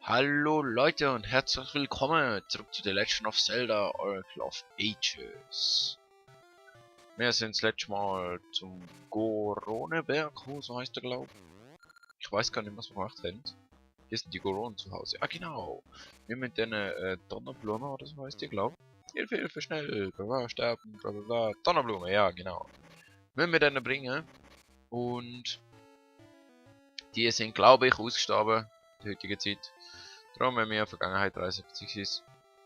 Hallo Leute und herzlich willkommen zurück zu The Legend of Zelda Oracle of Ages. Wir sind das letzte Mal zum Goroneberg, so heißt der glaube ich. Ich weiß gar nicht, was wir gemacht haben. Hier sind die Goronen zu Hause. Ah genau. Wir mit den Donnerblume oder so heißt die glaube ich. Hilfe, Hilfe, schnell. Bla, sterben, bla bla bla. Donnerblume, ja genau. Wir mit denen bringen. Und die sind glaube ich ausgestorben. In der heutigen Zeit. Darum, wenn wir Vergangenheit reisen, beziehungsweise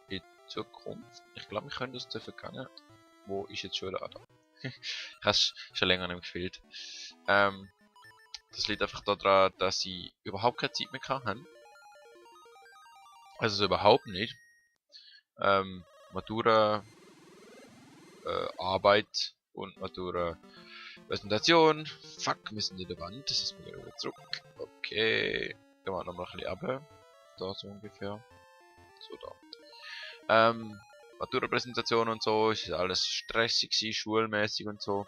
in Zukunft. Ich glaube, wir können aus der Vergangenheit. Wo ist jetzt schon da? Ich habe es schon länger nicht mehr gespielt. Das liegt einfach daran, dass sie überhaupt keine Zeit mehr haben. Also so überhaupt nicht. Matura Arbeit und Matura Präsentation. Fuck, wir sind in der Wand. Das ist mir wieder zurück. Okay. Gehen wir nochmal ein bisschen runter. Da so ungefähr. So da. Matura-Präsentation und so, ist alles stressig gewesen, schulmäßig und so.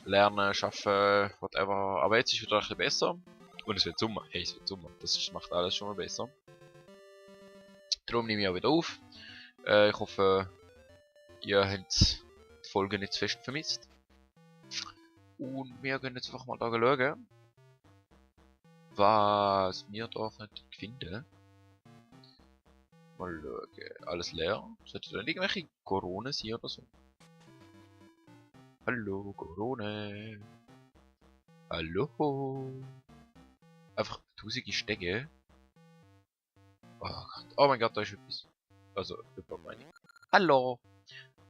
Lernen, schaffen, whatever. Aber jetzt ist wieder ein bisschen besser. Und es wird Sommer. Hey, es wird Sommer. Das macht alles schon mal besser. Darum nehme ich auch wieder auf. Ich hoffe, ihr habt die Folge nicht zu fest vermisst. Und wir gehen jetzt einfach mal da schauen, was wir da finden. Mal schauen. Alles leer. Sollte da irgendwelche Corona sein oder so? Hallo, Corona. Hallo. Einfach tausende Stege. Oh Gott. Oh mein Gott, da ist etwas. Also, über meine. Hallo.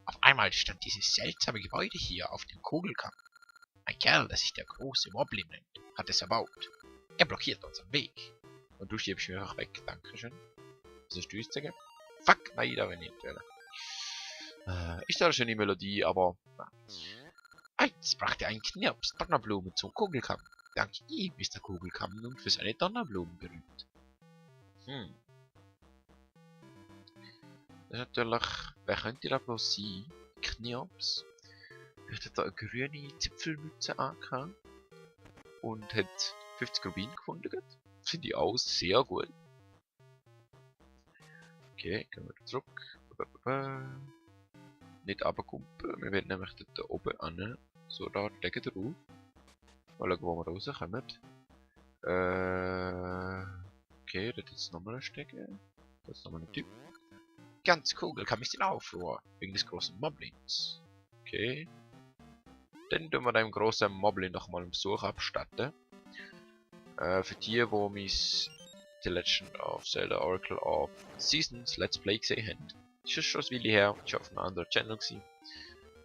Auf einmal stand dieses seltsame Gebäude hier auf dem Kugelkamm. Ein Kerl, der sich der große Moblin nennt, hat es erbaut. Er blockiert unseren Weg. Und du schiebst mich einfach weg. Dankeschön. Was hast du uns zu sagen? Fuck, nein, da will ich nicht wählen. Ist da eine schöne Melodie, aber... Eins brachte ein Knirps Donnerblumen zum Kugelkamm. Dank ihm ist der Kugelkamm nun für seine Donnerblumen berühmt. Das ist natürlich... Wer könnte da bloß sein? Knirps. Vielleicht hat er eine grüne Zipfelmütze angehabt. Und hat 50 Rubin gefunden. Finde ich auch sehr gut. Okay, gehen wir zurück. Nicht runterkumpen. Wir werden nämlich dort oben an. So, da legen wir drauf. Mal schauen, wo wir rauskommen. Okay, dort ist nochmal ein Stecken. Das ist nochmal ein Typ. Ganz Kugel kann mich in Aufruhr. Wegen des großen Moblins. Okay. Dann tun wir dem großen Moblin nochmal einen Besuch abstatten. Für die, die mis The Legend of Zelda Oracle of Seasons Let's Play gesehen haben. Das ist schon ein Weile her. Ich war auf einem anderen Channel gewesen.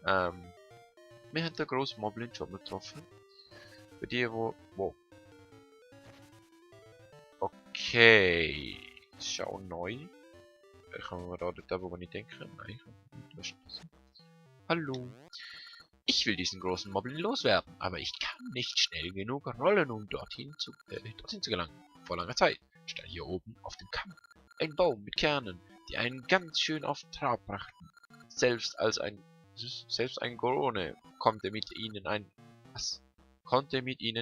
Wir haben den grossen Moblin schon mal getroffen. Für die, wo... Okay. Schau neu. Kommen wir da dort, wo ich denke? Nein, das ist das. Hallo. Ich will diesen großen Moblin loswerden, aber ich kann nicht schnell genug rollen, um dorthin zu gelangen. Vor langer Zeit stand hier oben auf dem Kamm ein Baum mit Kernen, die einen ganz schön auf Trab brachten. Selbst ein Gorone konnte mit ihnen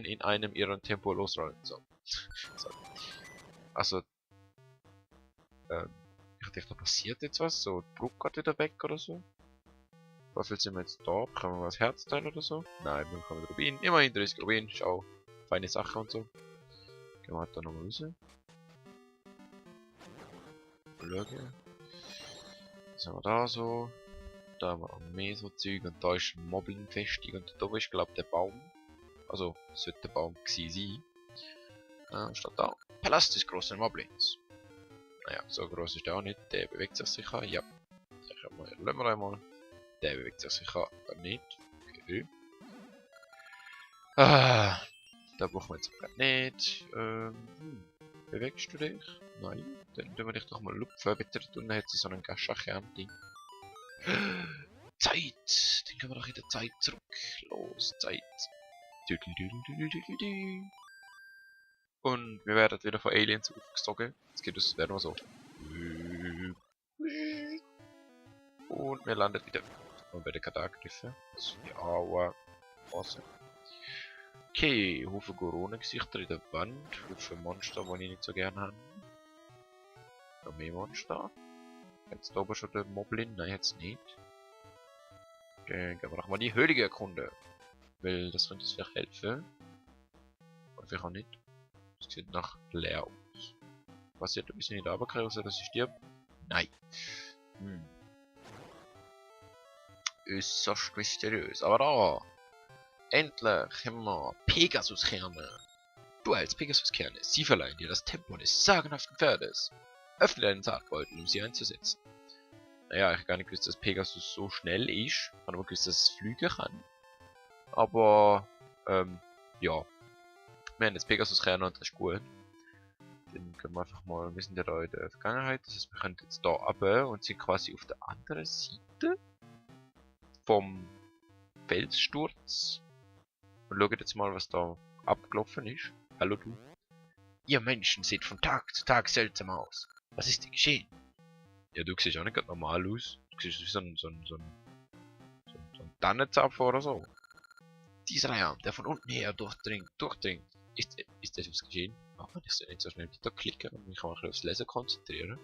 in einem ihren Tempo losrollen. So. Also, ich dachte, da passiert jetzt was, so die Brücke geht wieder weg oder so. Was sind wir jetzt da? Bekommen wir was Herzteil oder so? Nein, wir bekommen Rubin. Immerhin 30 Rubin, ist auch feine Sache und so. Gehen wir halt da nochmal raus. Schauen. Was haben wir da so? Da haben wir auch mehr so Zeug und da ist ein Moblin-Festung und da ist glaube ich der Baum. Also, sollte der Baum gewesen sein. Steht da. Palast des großen Moblins. Naja, so groß ist der auch nicht. Der bewegt sich sicher. Ja. Lassen wir einmal. Der bewegt sich sicher nicht. Okay. Da brauchen wir jetzt gerade nicht. Bewegst du dich? Nein. Dann tun wir dich doch mal lupfen. Bitte, und dann hat sie so einen Gaschakern-Ding. Zeit! Dann können wir doch in der Zeit zurück. Los, Zeit. Und wir werden wieder von Aliens aufgesogen. Jetzt geht es, werden wir so. Und wir landen wieder. Und bei der Kadar-Griffe. Ja, awesome. Okay, Haufen Corona-Gesichter in der Wand, Haufen Monster, die ich nicht so gerne habe. Noch mehr Monster. Jetzt oben schon der Moblin, nein jetzt nicht. Dann gehen wir doch mal die Höhle erkunden. Weil das könnte uns vielleicht helfen. Oder vielleicht auch nicht. Das sieht nach leer aus. Passiert ein bisschen nicht runterkriegen, außer dass ich stirb? Nein. Äußerst mysteriös. Aber da! Endlich haben wir Pegasuskerne. Du als Pegasuskerne, sie verleihen dir das Tempo des sagenhaften Pferdes. Öffne deinen Sargbeutel, um sie einzusetzen. Naja, ich gar nicht gewusst, dass Pegasus so schnell ist. Ich habe aber gewusst, dass es fliegen kann. Aber, ja. Wir haben jetzt Pegasuskerne und das ist gut. Dann können wir einfach mal, wir sind ja da in der Vergangenheit. Das heißt, wir können jetzt da runter und sind quasi auf der anderen Seite vom Felssturz. Und schauen jetzt mal, was da abgelaufen ist. Hallo du. Ihr Menschen seht von Tag zu Tag seltsam aus. Was ist denn geschehen? Ja, du siehst auch nicht gerade normal aus. Du siehst wie so ein Tannenzapfer oder so. Dieser Raum, der von unten her durchdringt. Ist das was geschehen? Oh, man, ich soll nicht so schnell wieder klicken und mich auch aufs Lesen konzentrieren.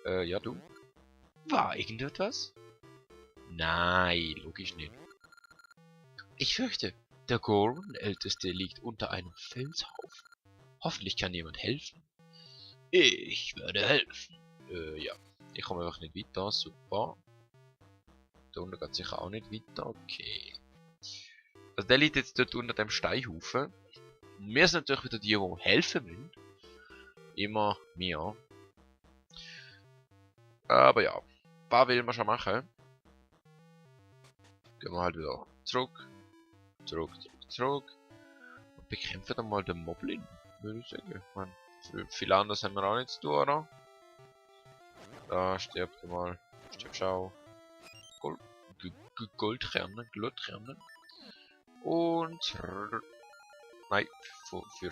Ja du? War irgendetwas? Nein, logisch nicht. Ich fürchte, der Goron-Älteste liegt unter einem Felshaufen. Hoffentlich kann jemand helfen. Ich werde helfen. Ja. Ich komme einfach nicht weiter. Super. Da unten geht sicher auch nicht weiter. Okay. Also der liegt jetzt dort unter dem Steinhaufen. Wir sind natürlich wieder die, die helfen müssen. Immer mehr. Aber ja. Was will man schon machen? Gehen wir halt wieder zurück. Zurück. Und bekämpfen dann mal den Moblin. Würde ich sagen. Ich meine, viel anders haben wir auch nicht zu tun, oder? Da stirbt mal. Stirbt schau. Goldkerne, Glutkerne. Und... Nein, für ich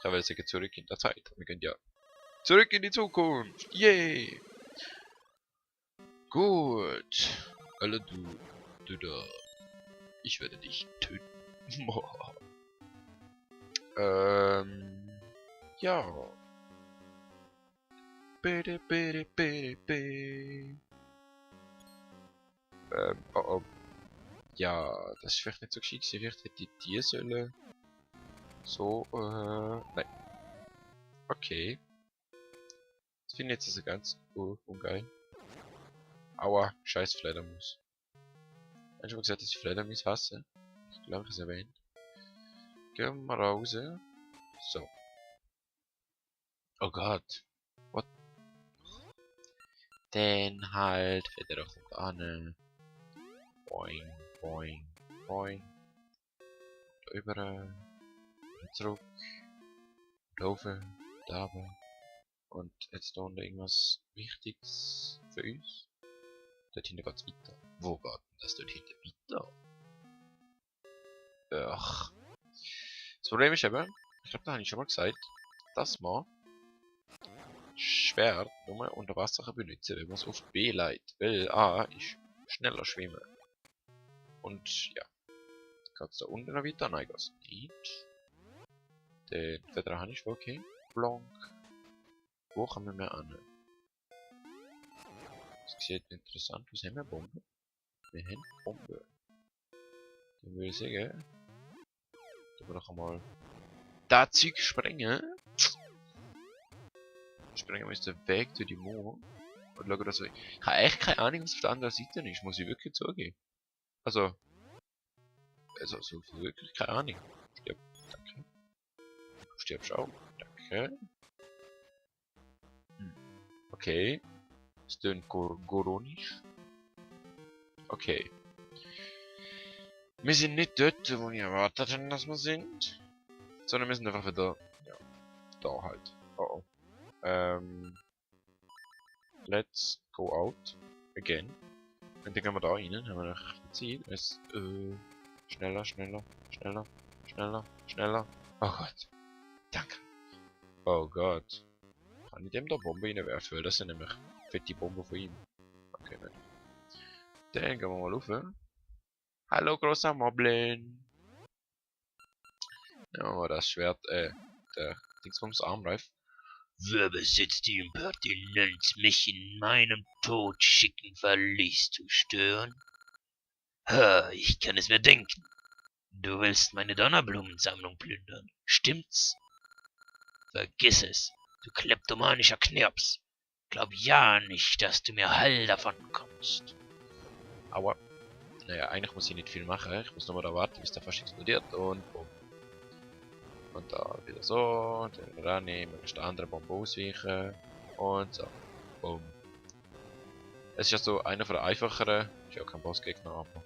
will sagen, zurück in der Zeit. Wir gehen ja zurück in die Zukunft. Yay! Gut. Alle du da. Ich werde dich töten. Ja. Bitte. Oh. Ja, das ist vielleicht nicht so gescheit gewesen. Vielleicht hätte ich die sollen. So, nein. Okay. Das finde ich jetzt also ganz ungeil. Aua, scheiß Fledermaus. Hast du schon mal gesagt, dass ich Fledermaus hasse? Ich glaube, ich habe es erwähnt. Gehen wir raus. So. Oh Gott. What? Denn halt, Feder kommt an. Boing. Da über. Zurück. Laufen. Da oben. Und jetzt da unten irgendwas Wichtiges für uns. Dort hinten geht's weiter. Wo geht denn das dort hinten weiter? Ach. Das Problem ist eben, ich glaube, da habe ich schon mal gesagt, dass man Schwert nur unter Wasser benutzen, wenn man es auf B leitet. Weil A ist schneller schwimmen. Und ja. Geht's da unten noch weiter? Nein, geht's nicht. Den Feder habe ich okay. Blank. Wo kommen wir an? Das sieht interessant aus. Haben wir Bomben? Wir haben Bomben. Dann würde ich sagen, da wir doch einmal das Zeug sprengen. Sprengen wir uns den Weg durch die Mauer. Und schauen, dass ich habe echt keine Ahnung, was auf der anderen Seite ist, muss ich wirklich zugeben. Also so wirklich keine Ahnung. Stirb, danke. Du stirbst auch, danke. Okay. Ist denn Goronisch? Okay. Wir sind nicht dort, wo ich erwartet habe, dass wir sind. Sondern wir sind einfach wieder, ja, da halt. Oh. Let's go out. Again. Und dann gehen wir da rein, haben wir noch Zeit. Es, schneller. Oh Gott. Danke. Oh Gott. Kann ich dem da Bombe reinwerfen? Weil das sind nämlich fette Bomben von ihm. Okay, nicht. Dann gehen wir mal rauf. Hallo, großer Moblin. Ja, aber das Schwert, der Dingsbums Armreif. Wer besitzt die Impertinenz, mich in meinem totschicken Verlies zu stören? Ha, ich kann es mir denken. Du willst meine Donnerblumensammlung plündern, stimmt's? Vergiss es, du kleptomanischer Knirps. Glaub ja nicht, dass du mir Heil davon kommst. Aua. Naja, eigentlich muss ich nicht viel machen. Ich muss nochmal da warten, bis der fast explodiert und bumm. Und da wieder so, den rannehmen, möglichst der andere Bombe ausweichen und so. Bumm. Es ist ja so einer von der einfacheren, ist ja kein Bossgegner, aber.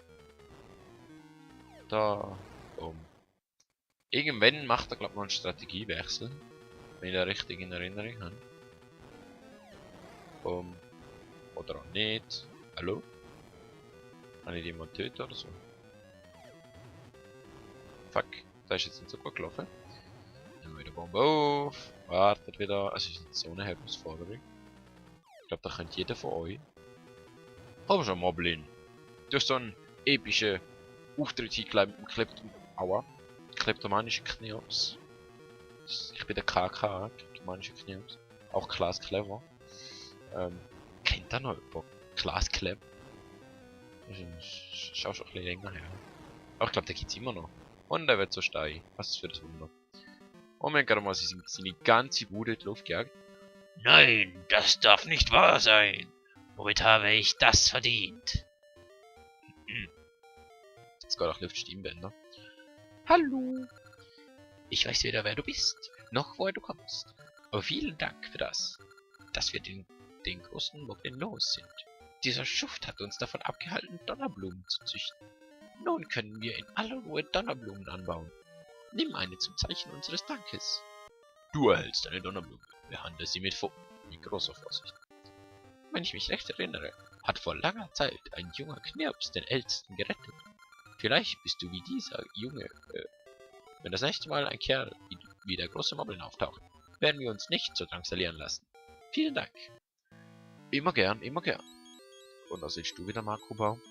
Da, bumm. Irgendwann macht er, glaube ich, noch einen Strategiewechsel. Wenn ich das richtig in Erinnerung habe. Bumm. Oder auch nicht. Hallo? Kann ich jemanden töten oder so? Fuck, da ist jetzt nicht so gut gelaufen. Nehmen wir wieder Bombe auf. Wartet wieder. Es ist nicht so eine Herausforderung. Ich glaube, da könnte jeder von euch. Aber schon Moblin. Durch so einen epischen Auftritt hingeklebt. Aua. Kleptomanische Knirps. Ich bin der KK, kleptomanische Knirps. Auch Klaas Clever. Kennt da noch jemand? Klaas Clever? Das ist auch schon ein bisschen länger her. Aber ich glaube, der gibt's immer noch. Und der wird so steil. Was ist für das Wunder? Oh mein Gott, mal seine ganze Bude in die Luft gejagt. Nein, das darf nicht wahr sein. Womit habe ich das verdient? Jetzt geht auch Luft Stimmbänder. Hallo. Ich weiß weder wer du bist, noch woher du kommst. Aber vielen Dank für das, dass wir den großen Moblin los sind. Dieser Schuft hat uns davon abgehalten, Donnerblumen zu züchten. Nun können wir in aller Ruhe Donnerblumen anbauen. Nimm eine zum Zeichen unseres Dankes. Du erhältst eine Donnerblume. Behandle sie mit großer Vorsicht. Wenn ich mich recht erinnere, hat vor langer Zeit ein junger Knirps den Ältesten gerettet. Vielleicht bist du wie dieser Junge. Wenn das nächste Mal ein Kerl wie der große Moblin auftaucht, werden wir uns nicht so drangsalieren lassen. Vielen Dank. Immer gern, immer gern. Und was willst du wieder, Makrobaum?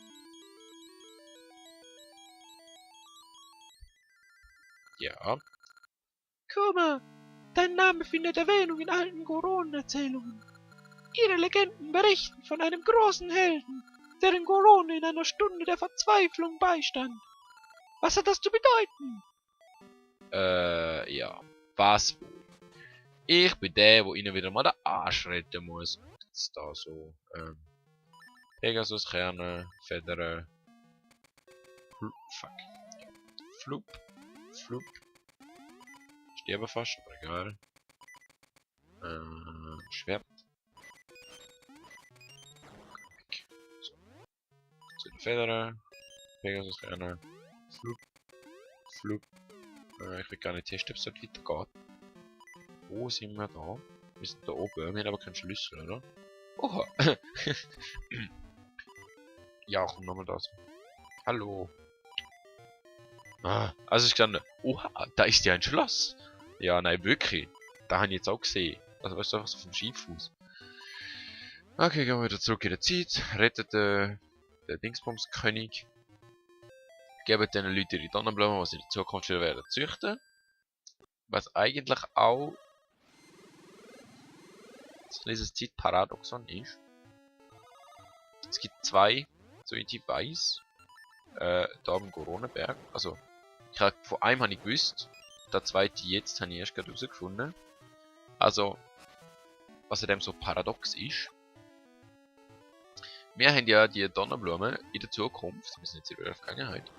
Ja. Kuma, dein Name findet Erwähnung in alten Goron-Erzählungen. Ihre Legenden berichten von einem großen Helden, der den Goron in einer Stunde der Verzweiflung beistand. Was hat das zu bedeuten? Ja. Was wohl? Ich bin der, wo ihnen wieder mal den Arsch retten muss. Jetzt da so, Pegasus, Kerne, Federn. Fuck. Flup. Flup. Sterbe fast, aber egal. Schwert. So. Zu den Federn. Pegasus, Kerne. Flup. Flup. Ich will gar nicht testen, ob es dort weitergeht. Wo sind wir da? Wir sind da oben, wir haben aber keinen Schlüssel, oder? Oha! Ja, komm nochmal da so. Hallo. Ah, also ich stand, oha, da ist ja ein Schloss. Ja, nein, wirklich. Da habe ich jetzt auch gesehen. Also weißt du, einfach so vom Schieffuß. Okay, gehen wir wieder zurück in der Zeit. Rettet der Dingsbums-König. Geben den Leuten die Tannenblumen, was sie in der Zukunft wieder werden züchten. Was eigentlich auch ein kleines Zeitparadoxon ist. Es gibt zwei, so wie ich weiß, da am Goronenberg. Also, von einem habe ich gewusst, der zweite jetzt habe ich erst gerade herausgefunden. Also, was in dem so paradox ist. Wir haben ja die Donnerblumen in der Zukunft, wir sind jetzt in der Vergangenheit,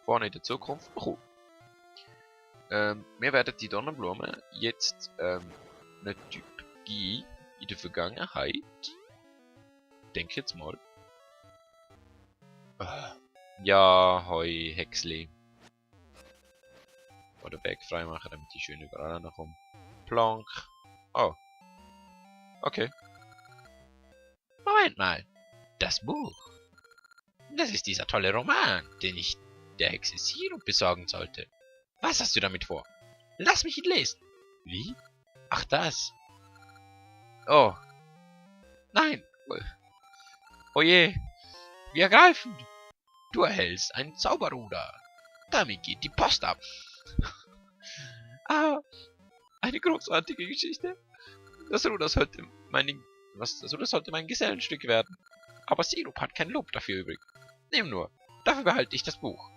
vorne in der Zukunft bekommen. Wir werden die Donnerblumen jetzt einen Typ geben in der Vergangenheit. Denke jetzt mal. Ja, hoi, Hexli. Oder Berg freimachen, damit die schön überall kommen. Plank. Oh. Okay. Moment mal. Das Buch. Das ist dieser tolle Roman, den ich der Hexe Sirup besorgen sollte. Was hast du damit vor? Lass mich ihn lesen. Wie? Ach, das. Oh. Nein. Oh je. Wir ergreifen. Du erhältst einen Zauberruder. Damit geht die Post ab. Ah, eine großartige Geschichte. Das Ruder sollte mein Gesellenstück werden. Aber Sirup hat kein Lob dafür übrig. Nimm nur, dafür behalte ich das Buch.